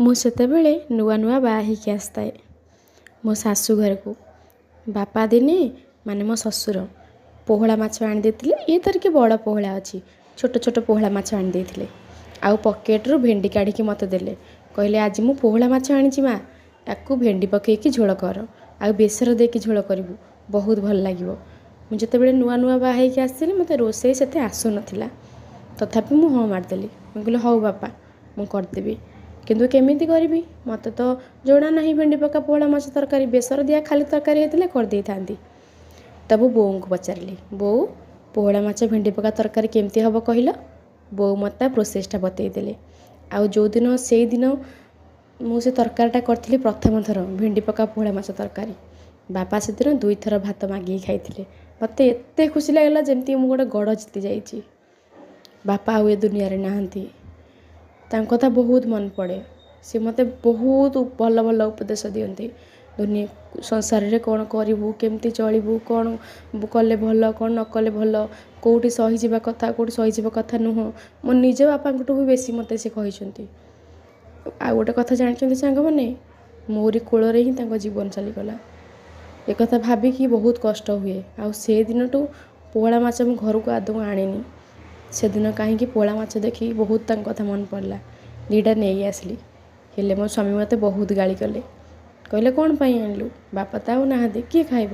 ମୁଁ ସେତେବେଳେ ନୂଆ ନୂଆ ବାହା ହେଇକି ଆସିଥାଏ ମୋ ଶାଶୁ ଘରକୁ। ବାପା ଦିନେ, ମାନେ ମୋ ଶ୍ୱଶୁର, ପୋହଳା ମାଛ ଆଣିଦେଇଥିଲେ। ଇଏ ତାର କି ବଡ଼ ପୋହଳା ଅଛି, ଛୋଟ ଛୋଟ ପୋହଳା ମାଛ ଆଣିଦେଇଥିଲେ। ଆଉ ପକେଟରୁ ଭେଣ୍ଡି କାଢ଼ିକି ମୋତେ ଦେଲେ। କହିଲେ, ଆଜି ମୁଁ ପୋହଳା ମାଛ ଆଣିଛି ମା, ୟାକୁ ଭେଣ୍ଡି ପକେଇକି ଝୋଳ କର ଆଉ ବେସର ଦେଇକି ଝୋଳ କରିବୁ, ବହୁତ ଭଲ ଲାଗିବ। ମୁଁ ଯେତେବେଳେ ନୂଆ ନୂଆ ବାହା ହେଇକି ଆସିଥିଲି, ମୋତେ ରୋଷେଇ ସେତେ ଆସୁନଥିଲା। ତଥାପି ମୁଁ ହଁ ମାରିଦେଲି। ମୁଁ କହିଲି, ହଉ ବାପା, ମୁଁ କରିଦେବି। କିନ୍ତୁ କେମିତି କରିବି? ମୋତେ ତ ଜଣା ନାହିଁ ଭେଣ୍ଡି ପକା ପୋହଳା ମାଛ ତରକାରୀ। ବେସର ଦିଆ ଖାଲି ତରକାରୀ ହେଇଥିଲେ କରିଦେଇଥାନ୍ତି। ତ ମୁଁ ବୋଉଙ୍କୁ ପଚାରିଲି, ବୋଉ, ପୋହଳା ମାଛ ଭେଣ୍ଡି ପକା ତରକାରୀ କେମିତି ହେବ କହିଲ? ବୋଉ ମୋତେ ତା ପ୍ରୋସେସ୍ଟା ବତେଇଦେଲେ। ଆଉ ଯେଉଁଦିନ ସେଇଦିନ ମୁଁ ସେ ତରକାରୀଟା କରିଥିଲି ପ୍ରଥମ ଥର, ଭେଣ୍ଡି ପକା ପୋହଳା ମାଛ ତରକାରୀ, ବାପା ସେଦିନ ଦୁଇଥର ଭାତ ମାଗିକି ଖାଇଥିଲେ। ମୋତେ ଏତେ ଖୁସି ଲାଗିଲା, ଯେମିତି ମୁଁ ଗୋଟେ ଗଡ଼ ଜିତି ଯାଇଛି। ବାପା ଆଉ ଏ ଦୁନିଆରେ ନାହାନ୍ତି। ତାଙ୍କ କଥା ବହୁତ ମନେ ପଡ଼େ। ସେ ମୋତେ ବହୁତ ଭଲ ଭଲ ଉପଦେଶ ଦିଅନ୍ତି, ଦୁନିଆ ସଂସାରରେ କ'ଣ କରିବୁ, କେମିତି ଚଳିବୁ, କ'ଣ କଲେ ଭଲ, କ'ଣ ନ କଲେ ଭଲ, କେଉଁଠି ସହିଯିବା କଥା, କେଉଁଠି ସହିଯିବା କଥା ନୁହଁ। ମୋ ନିଜ ବାପାଙ୍କଠୁ ବି ବେଶୀ ମୋତେ ସେ କହିଛନ୍ତି। ଆଉ ଗୋଟେ କଥା ଜାଣିଛନ୍ତି ସାଙ୍ଗମାନେ? ମୋରି କୋଳରେ ହିଁ ତାଙ୍କ ଜୀବନ ଚାଲିଗଲା। ଏକଥା ଭାବିକି ବହୁତ କଷ୍ଟ ହୁଏ। ଆଉ ସେ ଦିନଠୁ ପୋହଳା ମାଛ ମୁଁ ଘରକୁ ଆଦୌ ଆଣିନି। ସେଦିନ କାହିଁକି ପୋହଳା ମାଛ ଦେଖି ବହୁତ ତାଙ୍କ କଥା ମନେ ପଡ଼ିଲା, ଦୁଇଟା ନେଇ ଆସିଲି। ହେଲେ ମୋ ସ୍ୱାମୀ ମୋତେ ବହୁତ ଗାଳି କଲେ। କହିଲେ, କ'ଣ ପାଇଁ ଆଣିଲୁ? ବାପା ତ ଆଉ ନାହାନ୍ତି, କିଏ ଖାଇବ?